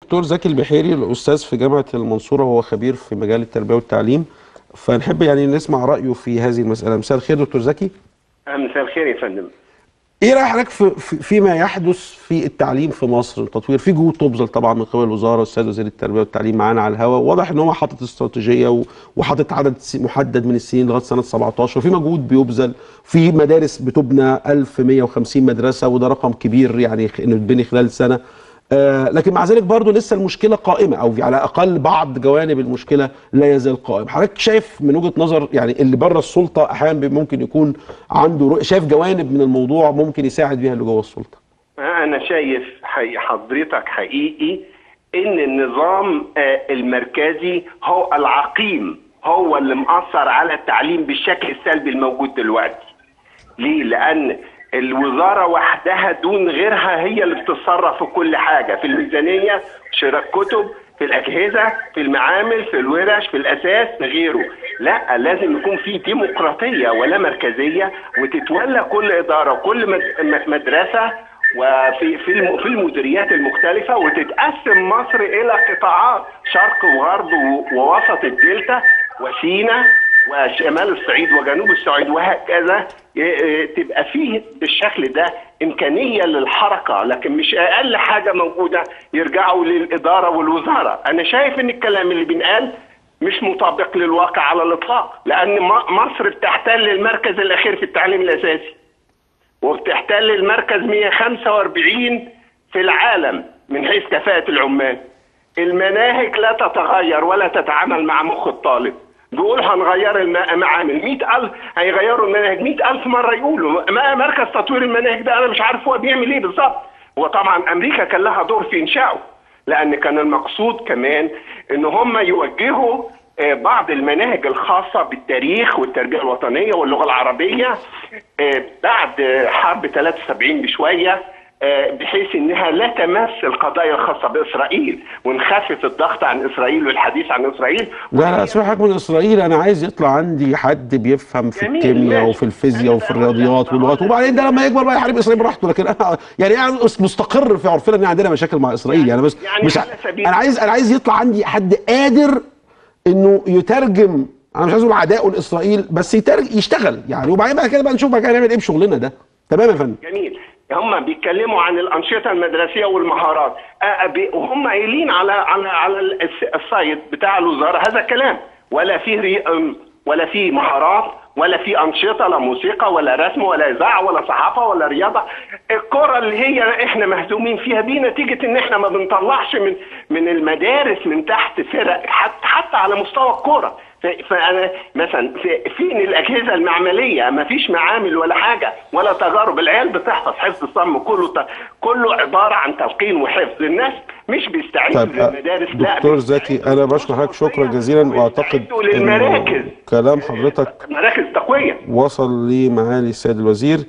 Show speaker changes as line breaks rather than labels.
دكتور زكي البحيري الأستاذ في جامعة المنصورة، وهو خبير في مجال التربية والتعليم، فنحب يعني نسمع رأيه في هذه المسألة. مساء الخير دكتور زكي.
مساء الخير يا فندم.
ايه رأي حضرتك فيما يحدث في التعليم في مصر؟ التطوير في جهود تبذل طبعا من قبل الوزارة، السيد وزير التربية والتعليم معانا على الهواء، واضح ان هو حاطط استراتيجية وحاطط عدد محدد من السنين لغاية سنة 17، وفي مجهود بيبذل في مدارس بتبنى 1150 مدرسه، وده رقم كبير يعني انه يتبني خلال سنة. لكن مع ذلك برضه لسه المشكلة قائمة، او على الاقل بعض جوانب المشكلة لا يزال قائم. حضرتك شايف من وجهه نظر يعني اللي بره السلطة احيانا ممكن يكون عنده شايف جوانب من الموضوع ممكن يساعد بيها اللي جوه السلطة؟
انا شايف حضرتك حقيقي ان النظام المركزي هو العقيم، هو اللي مأثر على التعليم بالشكل السلبي الموجود دلوقتي. ليه؟ لان الوزارة وحدها دون غيرها هي اللي بتتصرف في كل حاجة، في الميزانية، شراء الكتب، في الأجهزة، في المعامل، في الورش، في الأساس، في غيره. لا، لازم يكون في ديمقراطية ولا مركزية، وتتولى كل إدارة وكل مدرسة وفي في المديريات المختلفة، وتتقسم مصر إلى قطاعات، شرق وغرب ووسط الدلتا وسينا وشمال الصعيد وجنوب الصعيد وهكذا. تبقى فيه بالشكل ده إمكانية للحركة، لكن مش أقل حاجة موجودة يرجعوا للإدارة والوزارة. أنا شايف إن الكلام اللي بينقال مش مطابق للواقع على الإطلاق، لأن مصر بتحتل المركز الأخير في التعليم الأساسي، وبتحتل المركز 145 في العالم من حيث كفاءة العمال. المناهج لا تتغير ولا تتعامل مع مخ الطالب. بيقول هنغير المعامل 100,000، هيغيروا المناهج 100,000 مرة، يقولوا ما مركز تطوير المناهج ده أنا مش عارف هو بيعمل إيه بالظبط. وطبعا أمريكا كان لها دور في إنشائه، لأن كان المقصود كمان إن هم يوجهوا بعض المناهج الخاصة بالتاريخ والتربية الوطنية واللغة العربية بعد حرب 73 بشوية، بحيث انها لا تمس القضايا الخاصة باسرائيل، ونخفف الضغط عن اسرائيل والحديث عن اسرائيل.
لا لا، سيبك من اسرائيل، انا عايز يطلع عندي حد بيفهم في الكيمياء وفي الفيزياء وفي الرياضيات واللغات، وبعدين ده لما يكبر بقى يحارب اسرائيل براحته. لكن انا يعني مستقر في عرفنا ان عندنا مشاكل مع اسرائيل يعني، بس يعني مش انا عايز يطلع عندي حد قادر انه يترجم، انا مش عايز اقول عدائه لاسرائيل، بس يترجم يشتغل يعني، وبعدين بقى كده بقى نشوف بقى نعمل ايه بشغلنا ده. تمام يا فندم.
جميل. هم بيتكلموا عن الأنشطة المدرسية والمهارات، وهم قايلين على على على ال site بتاع الوزارة هذا الكلام، ولا فيه ولا فيه مهارات ولا فيه أنشطة، لا موسيقى ولا رسم ولا إذاعة ولا صحافة ولا رياضة. الكرة اللي هي احنا مهزومين فيها دي نتيجة إن احنا ما بنطلعش من المدارس من تحت فرق حتى على مستوى الكرة. فأنا مثلا فين الأجهزة المعملية؟ ما فيش معامل ولا حاجة ولا تجارب، العيال بتحفظ حفظ الصم، كله عبارة عن تلقين وحفظ. الناس مش بيستعيدوا
طيب
للمدارس. لا
دكتور زكي، أنا بشكر حضرتك شكرا جزيلا، وأعتقد
للمراكز
كلام حضرتك
مراكز تقوية
وصل لمعالي السيد الوزير.